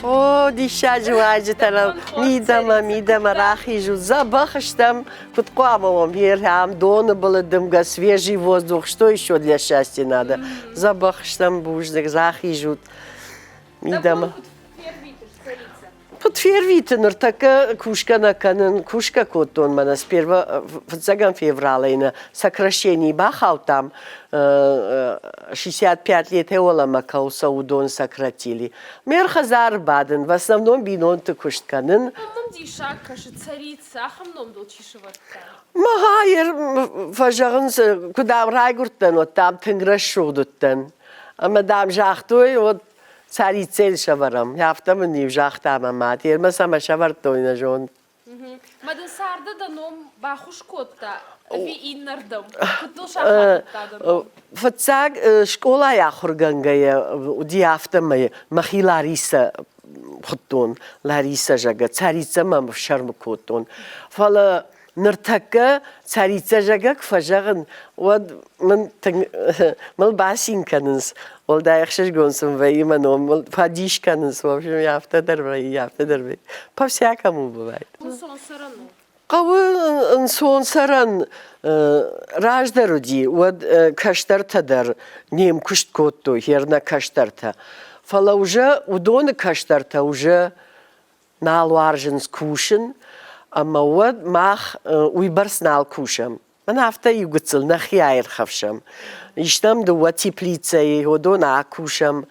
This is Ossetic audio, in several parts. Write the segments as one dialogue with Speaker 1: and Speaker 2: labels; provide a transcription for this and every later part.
Speaker 1: О, диссаджы уазджытӕ нӕм мидӕмӕ, мидӕмӕ рахизут, дзӕбӕх стӕм, куыд хъуамӕ уӕм, ам доны былы дымгӕ, свежий воздух, что еще для счастья надо? Дзӕбӕх стӕм, бузныг, рахизут мидӕмӕ. Куыд фервиты ныртӕккӕ кусгӕ нӕ кӕнын, кусгӕ кодтон мӕнӕ сперва фыццӕгӕм февралӕй нӕ сокращенийы бахаудтам, 65 летӕй уӕлӕмӕ кӕуыл цӕуы, уыдон сократили. Ме рхӕдзары бадын, в основном бинонты куыст кӕнын.
Speaker 2: Мӕм диссаг кӕсы, царица, ахӕм ном дыл чи сӕвӕрдта?
Speaker 1: Мӕгъа, фӕзӕгъынц, куы дам райгуырдтӕн, уӕд дам тынг рӕсугъд уыдтӕн. Ӕмӕ дам загътой, вот Царицӕйыл сӕвӕрӕм. Афтӕ мын-иу загъта мӕ мад. Йемӕ цӕмӕ сӕвӕрдтой нӕ зонд.
Speaker 2: Мӕ дын царды дӕ ном баххуыс кодта ӕви иннӕрдӕм? Куыд дыл сахадыдта дӕ ном?
Speaker 1: Фыццаг скъолайы ахуыргӕнгӕйӕ уыди афтӕмӕй мӕхи Ларисӕ хуыдтон, Ларисӕ, зӕгъгӕ, Царицӕ мӕм ӕфсӕрмы кодтон. Фӕлӕ Ныртӕккӕ царица зӕгъӕг фӕзӕгъын, уӕд мын тынг мыл бацин кӕнынц. Уӕлдай ӕхсызгон сын вӕййы мӕ ном, мыл фӕдис кӕнынц. В общем, афтӕ дӕр вӕййы, афтӕ дӕр вӕййы. По-всякому бывает.
Speaker 2: Ӕнцон цӕрӕн у?
Speaker 1: Хъӕуы ӕнцон цӕрӕн раздӕр уыди, уӕд кӕстӕртӕ дӕр не мкуыст кодтой, хернӕ кӕстӕртӕ. Фӕлӕ уже уыдоны кӕстӕртӕ уже нал уарзынц кусын, ӕмӕ уӕд мах уыйбӕрц нал кусӕм. Мӕн афтӕ иу гыццыл нӕхи аирхӕфсӕм. Истӕм дыууӕ теплицӕйы, уыдон акусӕм,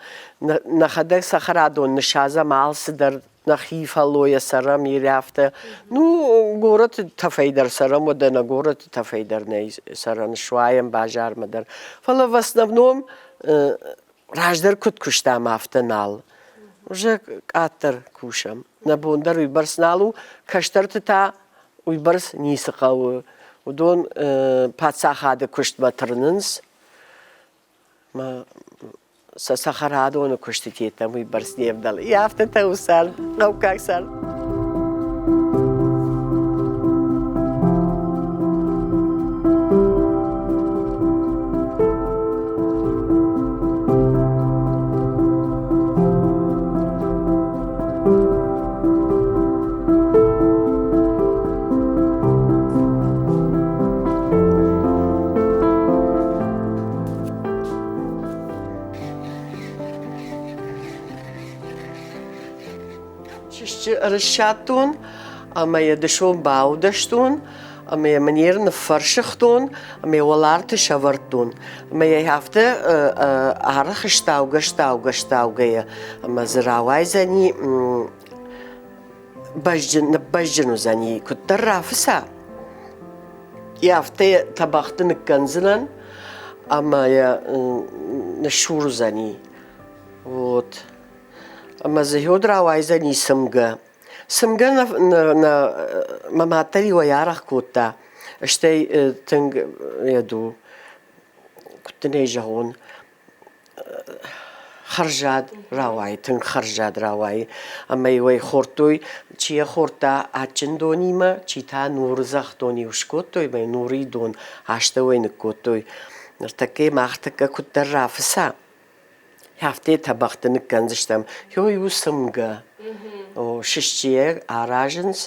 Speaker 1: нӕхӕдӕг цӕхӕрадон ныссадзӕм алцыдӕр, нӕхи фӕллойӕ цӕрӕм или афтӕ. Ну, горӕты тӕфӕй дӕр цӕрӕм, уӕдӕ нӕ горӕты тӕфӕй дӕр нӕй цӕрӕн, суайӕм базармӕ дӕр. Фӕлӕ в основном раздӕр куыд куыстам, афтӕ нал. Уже къаддӕр кусӕм. Нӕ бон дӕр уыйбӕрц нал у, кӕстӕрты та уыйбӕрц ницы хъӕуы. Уыдон паддзахады куыстмӕ тырнынц. Сӕ цӕхӕрадоны куыстытӕ уыйбӕрц не вдӕлы. Афтӕтӕ у цард, хъӕуккаг цард. Чызджы ӕрыссадтон ӕмӕ йӕ дысон баудӕстон ӕмӕ йӕ мын ныффӕрсыгътон ӕмӕ йӕ уӕларты сӕвӕрдтон. Ӕмӕ йӕ афтӕ арӕх стаугӕ-стаугӕ стаугӕйӕ ӕмӕ дзы рауайдзӕни бӕзджын, ныббӕзджын уыдзӕни, куыддӕр рафыца, йӕ афтӕ йӕ тӕбӕгъты ныккӕндзынӕн ӕмӕ йӕ ныссур уыдзӕни. Вот. Ӕмӕ дзы йод рауайдзӕни цымгӕ. Цымгӕ нӕ, нӕ, мӕ мад дӕр-иу ӕй арӕх кодта, стӕй тынг йед у, куыд дын ӕй зӕгъон, хӕрзад рауайы, тынг хӕрзад рауайы. Ӕмӕ-иу ӕй хордтой, чи йӕ хордта адджын донимӕ, чи та нурыдзӕхдон-иу скодтой ӕмӕ нурыйы дон астӕуӕй ныккодтой. Ныртӕккӕ мах тӕккӕ куыддӕр рафыца, Афтӕ тӕбӕгъты ныккӕндзыстӕм. Ёй у цымгӕ. О, сысджыйӕ аразынц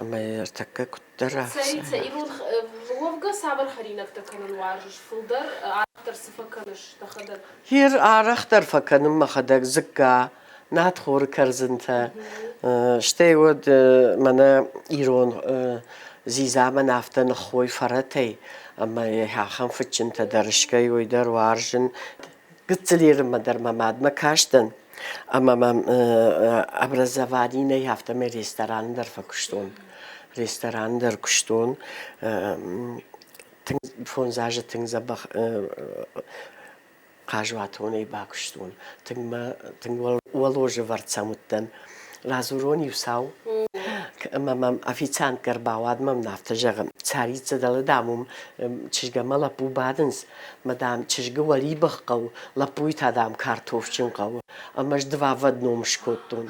Speaker 1: ӕмӕ ӕртӕккӕ куыддӕр
Speaker 2: Царица, ирон уӕвгӕ цавӕр хӕринӕгтӕ кӕнын уарзыс? Фылдӕр арӕхдӕр цы фӕкӕныс дӕхӕдӕг?
Speaker 1: Ер арӕхдӕр фӕкӕнын мӕхӕдӕг дзыкка, надхоры кӕрдзынтӕ. Стӕй уӕд мӕнӕ ирон дзидза мӕн афтӕ ныххой фӕрӕтӕй, ӕмӕ ахӕм фыдджынтӕ дӕр искӕй уый дӕр уарзын. Гыццыл ерынмӕ дӕр мӕ мадмӕ кастӕн ӕмӕ мӕм образовани нӕй, афтӕмӕй рестораны дӕр фӕкуыстон. Рестораны дӕр куыстон. Тынг фондз азы тынг дзӕбӕх хъазуатонӕй бакуыстон. Тынг мӕ тынг уӕлозы вӕрцӕм уыдтӕн. Радзурон иу цау. Ӕмӕ мӕм официанткӕ ӕрбауад мӕм афтӕ зӕгъы, царица дӕлӕ, дам, уым чызг ӕмӕ лӕппу бадынц, мӕ, дам, чызгы уӕлибӕх хъӕуы, лӕппуйы та, дам, картофджын хъӕуы. Ӕмӕ ӕз дывӕвӕд ном скодтон.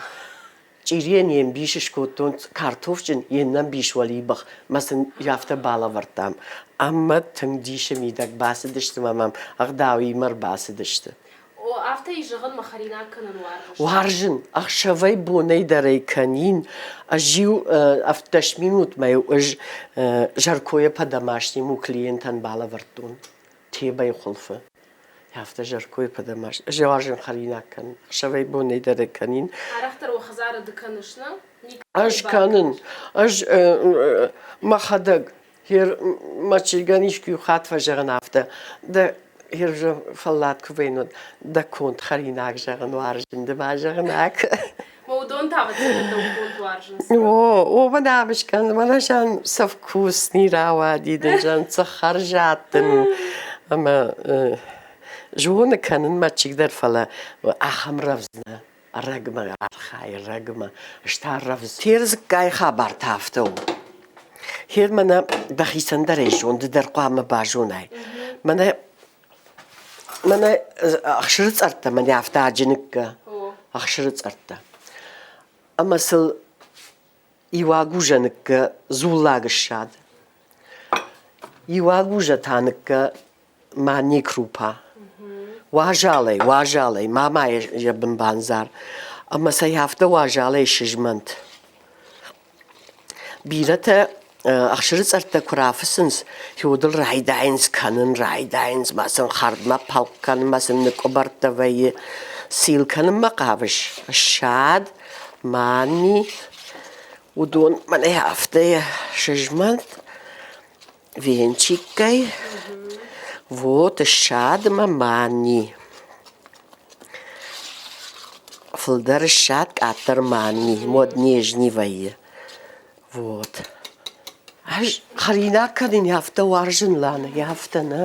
Speaker 1: Чъирийӕн йе мбис скодтон картофджын, йе ннӕ мбис уӕлибӕх, мӕ сын афтӕ балӕвӕрдтам. Ӕмӕ тынг дисы мидӕг бацыдысты мӕ мӕм ӕгъдауимӕ ӕрбацыдысты.
Speaker 2: Афтӕ зӕгъын мӕ хӕринаг кӕнын уарзыс?
Speaker 1: Уарзын. Ӕхсӕвӕй-бонӕй дӕр ӕй кӕнин. Ӕз-иу 17 минутмӕ-иу ӕз жаркое по-домашнему клиентӕн балӕвӕрдтон тебӕйы хуылфы. Афтӕ жаркое по-домашнему. Ӕз уарзын хӕринаг кӕнын. Ӕхсӕвӕй-бонӕй дӕр ӕй кӕнин.
Speaker 2: Арӕхдӕр уӕ хӕдзары ды кӕныс, нӕ?
Speaker 1: Ӕз кӕнын. Ӕз мӕхӕдӕг мӕ чызгӕн искуы хатт фӕзӕгъын афтӕ, дӕ фӕллад куы вӕййын, уӕд дӕ конд хӕринаг зӕгъын уарзын, ды ма зӕгъын ак.
Speaker 2: Уыдон та ӕвӕццӕгӕн дӕу конд уарзынц.
Speaker 1: О, о, мӕнӕ амыскӕн, мӕнӕ жан со вкусный рауади, дын жан цы хӕрзад дын у. Ӕмӕ зоны кӕнын мӕ чидӕр, фӕлӕ ахӕм рӕвдз нӕ. Ӕрӕгмӕ архайы, ӕрӕгмӕ. Ӕз та рӕвдз. Терзыккайы хабар та афтӕ у. Хер мӕнӕ дӕхицӕн дӕр ӕй зон, ды дӕр хъуамӕ базонай. Мӕнӕ мӕнӕ ӕхсыры цъӕрттӕ мӕнӕ афтӕ аджыныккӕ ӕхсыры цъӕрттӕ. Ӕмӕ сыл иу агузӕ ныккӕ дзуллаг ссад. Иу агузӕ та ныккӕ ма не крупа. Уазалӕй, уазалӕй, ма ма йӕ бын бандзар. Ӕмӕ сӕ афтӕ уазалӕй сызмӕнт. Бирӕтӕ ӕхсыры цъӕрттӕ куы рафыцынц, уӕд ыл райдайынц кӕнын, райдайынц ма сын хӕрдмӕ палк кӕнынмӕ сын ныкъуыбӕрттӕ вӕййы. Цил кӕнынмӕ хъавыс? Ссад, мани, уыдон мӕнӕ афтӕ сызмӕнт. Венчиккӕй. Вот ссадмӕ мани. Фылдӕр ссад, къаддӕр мани. Мод нежни вӕййы. Вот. Ӕз хӕринаг кӕнын афтӕ уарзын, Лана, афтӕ нӕ.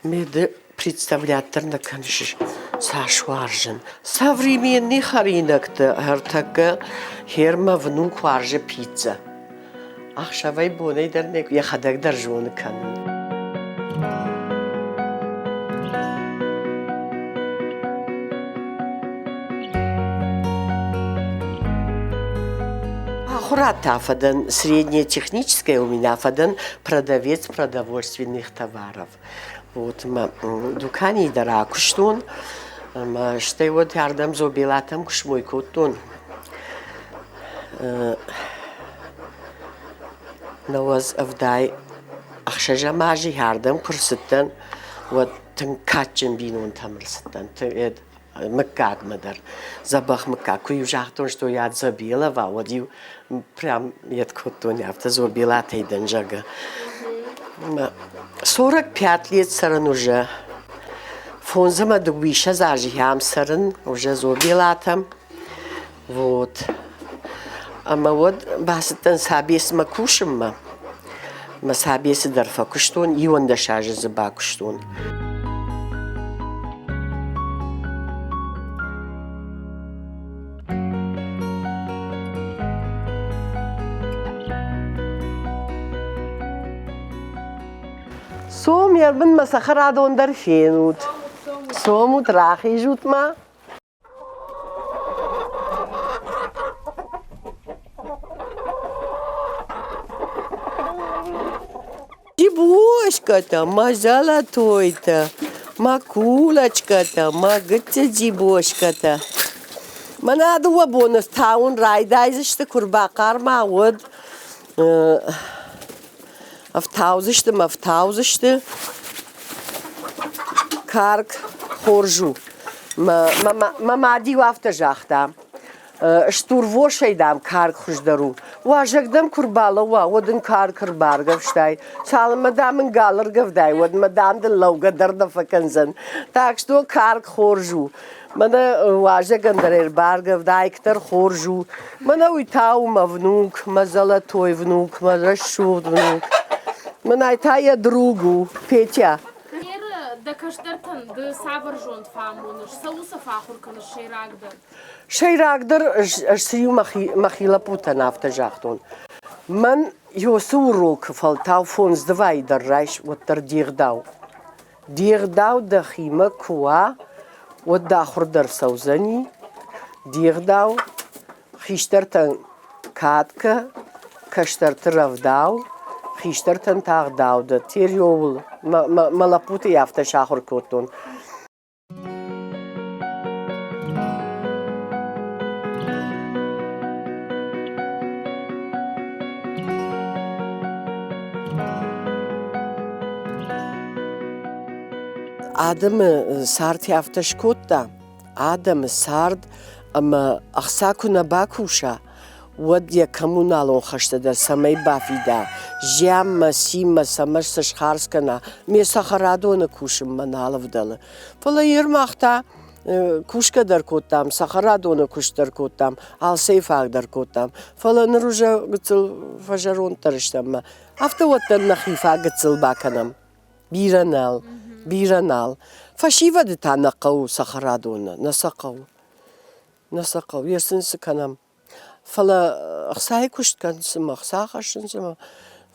Speaker 1: Ме ды представлять дӕр нӕ кӕныс, цас уарзын. Современный хӕринӕгты ӕртӕккӕ хермӕ внук уарзы пиццӕ. Ӕхсӕвӕй-бонӕй дӕр йӕхӕдӕг дӕр зоны кӕнын. Ахуырад та фӕдӕн среднее техническое у меня фӕдӕн продавец продовольственных товаров. Вот мӕ дуканийы дӕр акуыстон ӕмӕ стӕй уӕд ардӕм Зобелатӕм куы смой кодтон, 96 ӕм азы ардӕм куы рцыдтӕн, уӕд тынг кадджын бинонтӕм ӕрцыдтӕн, мыггагмӕ дӕр. Дзӕбӕх мыггаг. Куы-иу загътон, что я Дзабелова, уӕд-иу прям ед кодтон афтӕ Зобелатӕй дӕн, зӕгъгӕ. 45 лет цӕрын уже. Фондз ӕмӕ дыууиссӕдз азы ам цӕрын уже Зобелатӕм. Вот. Ӕмӕ уӕд бацыдтӕн Сабесмӕ кусынмӕ. Мӕ Сабесы дӕр фӕкуыстон, 11 азы дзы бакуыстон. Сом йӕ бынмӕ цӕхӕрадон дӕр фенут. Цомут, рахизут-ма. Дзибошкӕтӕ, мӕ зӕлӕтойтӕ, мӕ кулачкӕтӕ, мӕ гыццыл дзибошкӕтӕ. Мӕнӕ дыууӕ боны тауын райдайдзысты, куы рбахъарма, уӕд ӕфтаудзысты мӕ ӕфтаудзысты. Карк хорз у. Мӕ мад-иу афтӕ загъта, стурвосӕй, дам, карк хуыздӕр у. Уазӕг дӕм куы рбалӕууа, уӕд ын карк ӕрбаргӕвстай. Цалынмӕ, дам, ын гал ӕргӕвдай, уӕдмӕ, дам, дын лӕугӕ дӕр нӕ фӕкӕндзӕн. Так что карк хорз у. Мӕнӕ уазӕгӕн дӕр ӕрбаргӕвд, айк дӕр хорз у. Мӕнӕ уый та у мӕ внук, мӕ золотой внук, мӕ рӕсугъд внук. Мӕнӕй та йӕ друг у, Петя.
Speaker 2: Леры, дӕ кӕстӕртӕн ды цавӕр зонд фӕамоныс, цӕуыл сӕ фӕахуыр кӕныс сӕйрагдӕр?
Speaker 1: Сӕйрагдӕр ӕз цы-иу мӕхи лӕппутӕн афтӕ загътон. Мӕн Ёсы урокы фӕлтау фондз дывайы дӕр райс, уӕддӕр де гъдау. Де гъдау дӕхимӕ куы уа, уӕд дӕ ахуыр дӕр цӕудзӕни. Де гъдау хистӕртӕн кад кӕ, кӕстӕрты рӕвдау, хистӕртӕн та ӕгъдау дӕтт. Тереуыл мӕ лӕппуты афтӕ сахуыр кодтон. Адӕмы цард афтӕ скодта, адӕмы цард ӕмӕ ӕхца куы нӕ бакуса, уӕд йӕ коммуналон хӕстӕ дӕр цӕмӕй бафида, зианмӕ, цинмӕ цӕмӕ цы схардз кӕна, ме цӕхӕрадоны кусынмӕ нал ӕвдӕлы. Фӕлӕ йе рмах та кусгӕ дӕр кодтам, цӕхӕрадоны куыст дӕр кодтам, алцӕй фаг дӕр кодтам. Фӕлӕ ныр уже гыццыл фӕзӕронддӕр стӕм ӕмӕ афтӕ уӕддӕр нӕхи фаг гыццыл бакӕнӕм. Бирӕ нал, бирӕ нал. Фӕсивӕды та нӕ хъӕуы цӕхӕрадоны, нӕ сӕ хъӕуы. Нӕ сӕ хъӕуы, йе сын цы кӕнӕм. Фӕлӕ ӕхцайы куыст кӕнынц ӕмӕ ӕхца хӕссынц ӕмӕ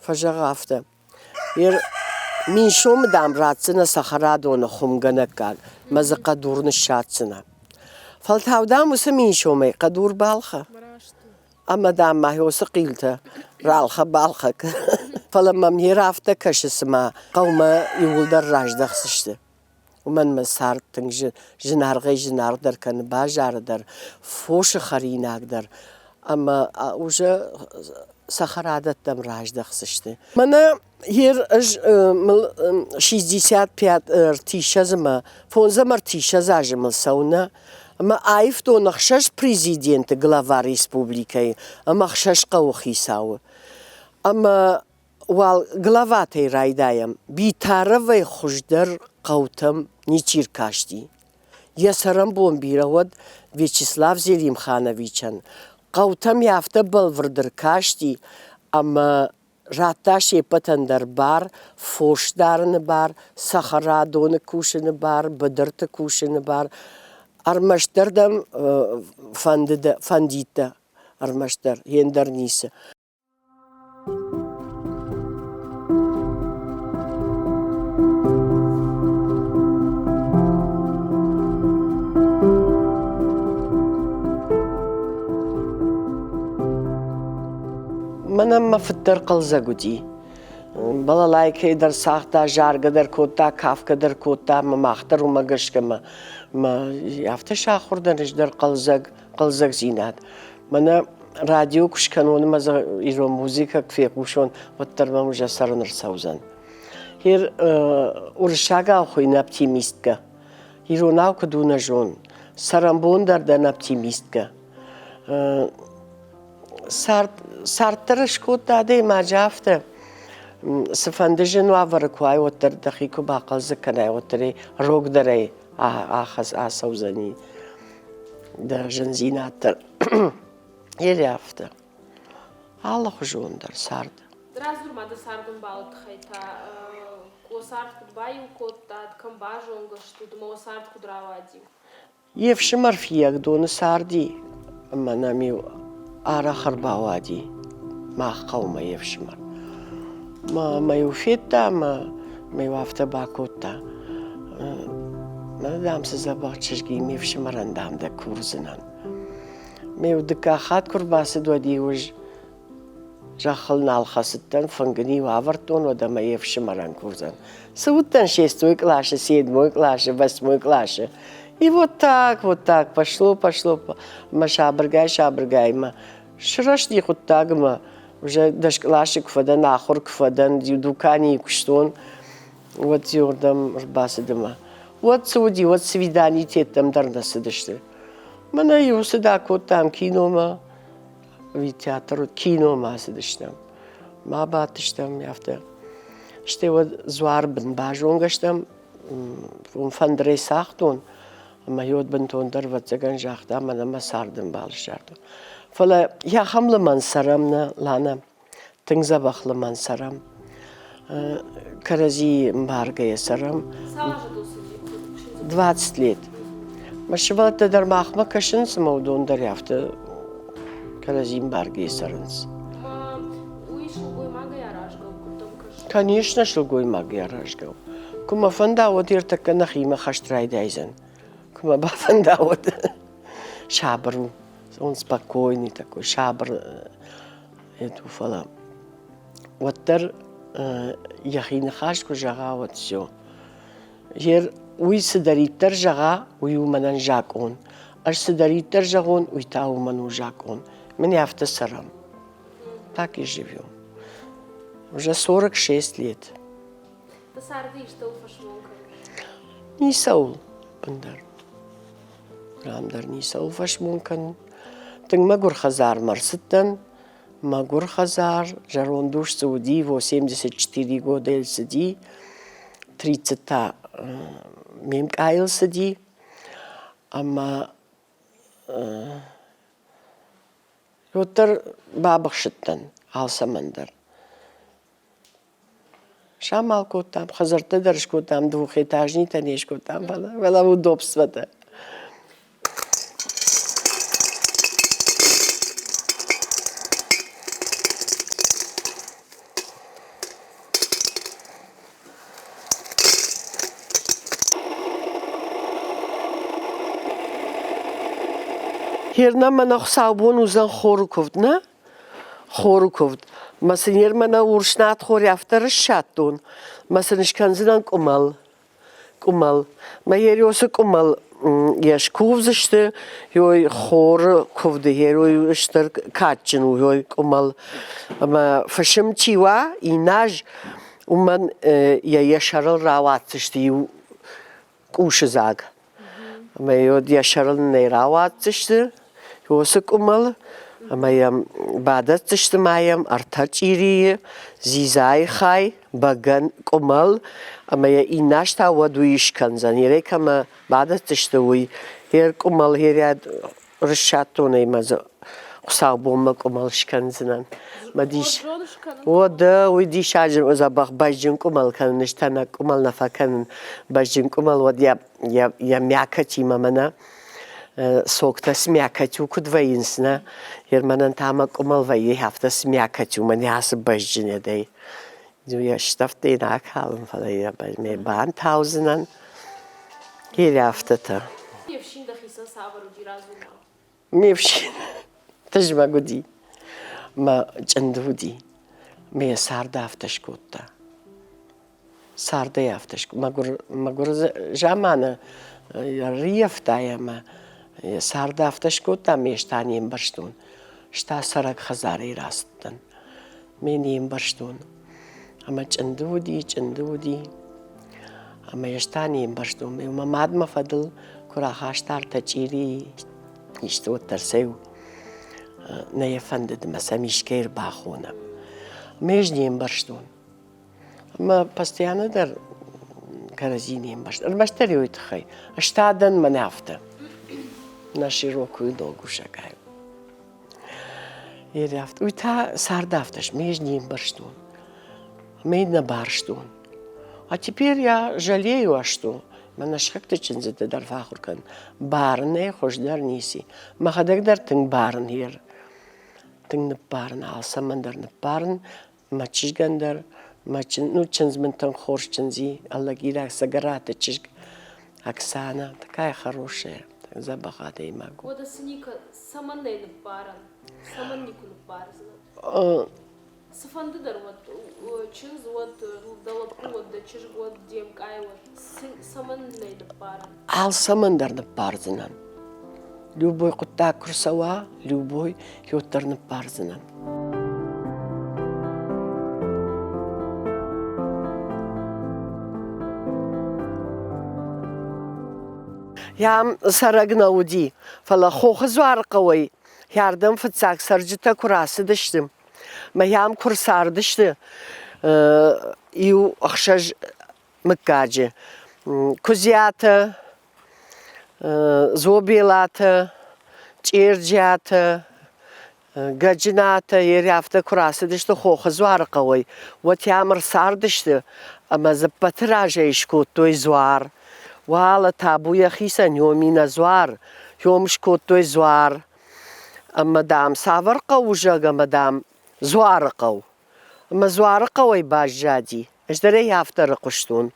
Speaker 1: фӕзӕгъы афтӕ. 1000 сомы, дам, ратдзынӕ цӕхӕрадоны хуымгӕнӕггаг мӕ дзы хъӕдур ныссадздзынӕ. Фӕлтау, дам, уыцы 1000 сомӕй хъӕдур балхӕ. Ӕмӕ, дам, ма уыцы хъилтӕ ралхӕ-балхӕ. Фӕлӕ мӕм йе афтӕ кӕсы, цыма хъӕумӕ иууылдӕр раздӕхдзысты. Уымӕн мӕ цард тынг зынаргъӕй-зынаргъдӕр кӕны базары дӕр, фосы хӕринаг дӕр ӕмӕ уже цӕхӕрадӕттӕм раздӕхдзысты. Мӕнӕ ер ӕз мыл 65 ӕртиссӕдзы мӕ фондзӕм ӕртиссӕдз азы мыл цӕуы ӕмӕ аивтон ӕхсӕз президенты глава республикӕйы ӕмӕ ӕхсӕз хъӕуы хицауы. Ӕмӕ уал главатӕй райдайӕм. Битаровӕй хуыздӕр хъӕутӕм ничи ркасти. Йӕ цӕрӕнбон бирӕ уӕд Вячеслав Зелимхановичӕн. Хъӕутӕм йӕ афтӕ бӕлвырд ӕркасти, ӕмӕ радта се ппӕтӕн дӕр бар, фос дарыны бар, цӕхӕрадоны кусыны бар, быдырты кусыны бар. Ӕрмӕстдӕр дӕм фӕндид дӕ, ӕрмӕстдӕр, йе ндӕр ницы. Мӕнӕн мӕ фыд дӕр хъӕлдзӕг уыди. Балалайкӕйы дӕр цагъта, заргӕ дӕр кодта, кафгӕ дӕр кодта ӕмӕ мах дӕр уымӕ гӕсгӕ мӕ, мӕ афтӕ сахуыр дӕн ӕз дӕр хъӕлдзӕг, хъӕлдзӕгдзинад. Мӕнӕ радио куы скӕнон ӕмӕ дзы ирон музыкӕ куы фехъусон, уӕддӕр мӕм уже цӕрын ӕрцӕудзӕн. Хер уырыссагау хуыйны оптимисткӕ. Иронау куыд у нӕ зон. Цӕрӕнбон дӕр дӕн оптимисткӕ. Цард, цард дӕр скодта адӕймаджы афтӕ. Цыфӕнды зын уавӕры куы уай, уӕддӕр дӕхи куы бахъӕлдзӕг кӕнай, уӕддӕр ӕй рогдӕрӕй ацӕудзӕни дӕ зындзинад дӕр. Еле афтӕ. Алыхуызон дӕр цард.
Speaker 2: Радзур ма дӕ цардӕмбалы тыххӕй та. Уӕ цард куыд баиу кодтат, кӕм базонгӕ стут ӕмӕ уӕ цард куыд рауади?
Speaker 1: Йе фсымӕр Фиййагдоны царди ӕмӕ нӕм-иу арӕх ӕрбауади мах хъӕумӕ йе фсымӕр. Мӕ-иу федта ӕмӕ мӕ-иу афтӕ бакодта: Мӕнӕ, дам, цы дзӕбӕх чызг и, ме фсымӕрӕн, дам, дӕ курдзынӕн. Ме-иу дыккаг хатт куы рбацыд, уӕд-иу ӕз Зӕххыл нал хӕцыдтӕн, фынг ын-иу авӕрдтон, уӕд ӕмӕ йе фсымӕрӕн курдзӕн. Цы уыдтӕн шестой къласы, седьмой къласы, восьмой къласы. И вот так, вот так, пошло, пошло, ӕмӕ сабыргай-сабыргай мӕ сырӕзти хъуыддаг ӕмӕ уже дӕс къласы куы фӕдӕн, ахуыр куы фӕдӕн, дуканийы куыстон, уӕд иуырдӕм ӕрбацыд ӕмӕ уӕд цы уыди, уӕд свиданитеттӕм дӕр нӕ цыдысты. Мӕнӕ иу цыд акодтам киномӕ, ӕви театр уыд, киномӕ ацыдыстӕм. Ма бадтыстӕм афтӕ. Стӕй уӕд дзуар бын базонгӕ стӕм, уым фӕндырӕй цагътон, ӕмӕ уӕд бынтондӕр, ӕвӕццӕгӕн, загъта, мӕнӕ мӕ цардӕмбал ссардтон. Фӕлӕ ахӕм лымӕн цӕрӕм нӕ, Ланӕ. Тынг дзӕбӕх лымӕн цӕрӕм. Кӕрӕдзийы мбаргӕйӕ цӕрӕм. 20 лет. Мӕ сывӕллӕттӕ дӕр махмӕ кӕсынц ӕмӕ уыдон дӕр афтӕ кӕрӕдзи мбаргӕйӕ цӕрынц.
Speaker 2: Уый сылгоймагӕй аразгӕ у, куыд дӕм кӕсы?
Speaker 1: Конечно, сылгоймагӕй аразгӕ у. Куы мӕ фӕнда, уӕд ӕртӕккӕ нӕхимӕ хӕст райдайдзӕн. Куы мӕ бафӕнда, уӕд сабыр у. Он спокойный такой, сабыр это, фӕлӕ уӕддӕр йӕхи ныхас куы зӕгъа, уӕд все. Ер уый цыдӕриддӕр зӕгъа, уый у мӕнӕн закъон. Ӕз цыдӕриддӕр зӕгъон, уый та уымӕн у закъон. Мын афтӕ цӕрӕм. Так и живем. Уже 46 лет.
Speaker 2: Ты царды истӕуыл фӕсмон кӕныс?
Speaker 1: Ницӕуыл ӕндӕр. Рам дӕр ницӕуыл фӕсмон кӕнын. Тынг мӕгуыр хӕдзармӕ ӕрцыдтӕн. Мӕгуыр хӕдзар, зӕронд ус дзы уыди, во 74 года цыди, 30 та ме мкъайыл цыди. Ӕмӕ уӕддӕр бабыхсыдтӕн алцӕмӕн дӕр. Самал кодтам, хӕдзӕрттӕ дӕр скодтам, двухэтажнитӕ не скодтам, фӕлӕ удобствотӕ. Херна мӕнӕ хуыцаубон уыдзӕн хоры куывд, нӕ? Хоры куывд. Мӕ сын ер мӕнӕ урс надхор афтӕ рыссадтон, мӕ сын скӕндзынӕн къуымӕл. Къуымӕл. Мӕ ериосы къуымӕл йӕ скувдзысты, ёй хоры куывды ерой стыр кадджын у ёй къуымӕл. Ӕмӕ фысым чи уа, инназ, уымӕн йӕ йӕ сӕрыл рауадздзысты иу къусы дзаг. Ӕмӕ йӕ сӕрыл нӕ рауадздзысты уыцы къуымӕл ӕмӕ йӕм бадӕтдзысты ма йӕм ӕртӕ чъирийы, дзидзайы хай, бӕгӕн къуымӕл ӕмӕ йӕ иннӕ аз та уӕд уый скӕндзӕн. Ерӕй кӕмӕ бадӕтдзысты, уый йе къуымӕл ерӕд рыссадтонӕй мӕ дзы хуыцаубонмӕ къуымӕл скӕндзынӕн. Мӕ дис Уӕдӕ уый диссаджы дзӕбӕх бӕзджын къуымӕл кӕнын, ӕз тӕнӕг къуымӕл нӕ фӕкӕнын. Бӕзджын къуымӕл уӕд йӕ мякотимӕ мӕнӕ соктӕ смякотью куыд вӕййынц, нӕ? Йер мӕнӕн та мӕ къуымӕл вӕййы афтӕ смякотью, мӕнӕ ацы бӕзджынӕдӕй. Йӕ стӕвдтӕ йын акалын, фӕлӕ йӕ мӕ бантаудзынӕн. Йер афтӕтӕ.
Speaker 2: Де фсин дӕхицӕн цавӕр уыди радзур-ма?
Speaker 1: Ме фсин тызмӕг уыди, мӕ чъынды уыди. Мӕ йӕ цард афтӕ скодта. Цардӕй афтӕ мӕгуыр, мӕгуыр заманы ӕрыййӕфта ӕмӕ цард афтӕ скодта, ме ӕз та не мбӕрстон. Ӕз та цӕрӕг хӕдзарӕй рацыдтӕн. Ме не мбӕрстон. Ӕмӕ чъынды уыди, чъынды уыди. Ӕмӕ ӕз та не мбӕрстон. Мӕ мад мӕ фӕдыл куы рахаста ӕртӕ чъирийы, исты уӕддӕр сӕ нӕ йӕ фӕндыд ӕмӕ сӕм искӕй ӕрбахонӕм. Ӕмӕ ӕз не мбӕрстон. Ӕмӕ постоянно дӕр кӕрӕдзи не мбӕрст. Ӕрмӕстдӕр уый тыххӕй. Ӕз та дӕн мӕнӕ афтӕ. На широкую ногу шагаю. Уый та цард афтӕ ме ӕз не мбӕрстон. Ӕмӕ йын нӕ барстон. А теперь я жалею, а что? Мӕнӕ сыхӕгты чындзыты дӕр фӕахуыр кӕн. Барынӕй хуыздӕр ницы. Мӕхӕдӕг дӕр тынг барын ер. Тынг ныббарын, алцӕмӕн дӕр ныббарын. Мӕ чызгӕн дӕр, мӕ ну, чындз мын тынг хорз чындз и, Алагираг Цӕгӕраты чызг Оксана, такая хорошая, дзӕбӕх адӕймаг у.
Speaker 2: Уӕдӕ цы никӕ, цӕмӕн нӕй ныббарӕн? Цӕмӕн никуы ныббардзынӕ? Цыфӕнды дӕр уӕд, чындз уӕд, дӕ лӕппу уӕд, дӕ чызг уӕд, де мкъай уӕд, цӕмӕн нӕй ныббарӕн?
Speaker 1: Алцӕмӕн дӕр ныббардзынӕн. Любой хъуыддаг куы рцӕуа, любой, уӕддӕр ныббардзынӕн. Ам цӕрӕг нӕ уыди, фӕлӕ Хохы дзуары хъӕуӕй ардӕм фыццаг цӕрджытӕ куы рацыдысты, мӕ ам куы рцардысты иу ӕхсӕз мыггаджы: Куыдзиатӕ, Зобелатӕ, Чъерджиатӕ, Гӕджынатӕ Ерӕфтӕ куы рацыдысты Хохы дзуары хъӕуӕй, уӕд ам ӕрцардысты ӕмӕ дзы ӕппӕты разӕй скодтой дзуар. Уӕлӕ табу йӕхицӕн Ёминӕ дзуар, Ём скодтой дзуар. Ӕмӕ, дам, цавӕр хъӕу у, зӕгъ, ӕмӕ, дам, Дзуары хъӕу. Ӕмӕ Дзуары хъӕуӕй баззади. Ӕз дӕр ӕй афтӕ ӕрыхъуыстон.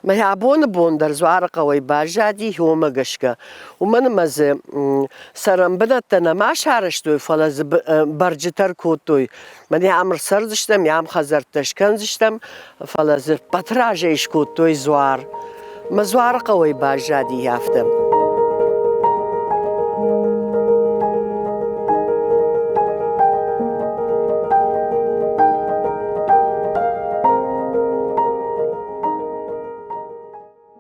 Speaker 1: Мӕ абоны бон дӕр Дзуарыхъӕуӕй баззади уымӕ гӕсгӕ. Уымӕн ӕмӕ дзы цӕрӕнбынӕттӕ нӕма сарӕзтой, фӕлӕ дзы бӕрджытӕ ӕркодтой. Мӕнӕ ам ӕрцӕрдзыстӕм, ам хӕдзӕрттӕ скӕндзыстӕм, фӕлӕ дзы ппӕты разӕй скодтой дзуар. Мӕ Дзуарыхъӕуӕй баззади афтӕ.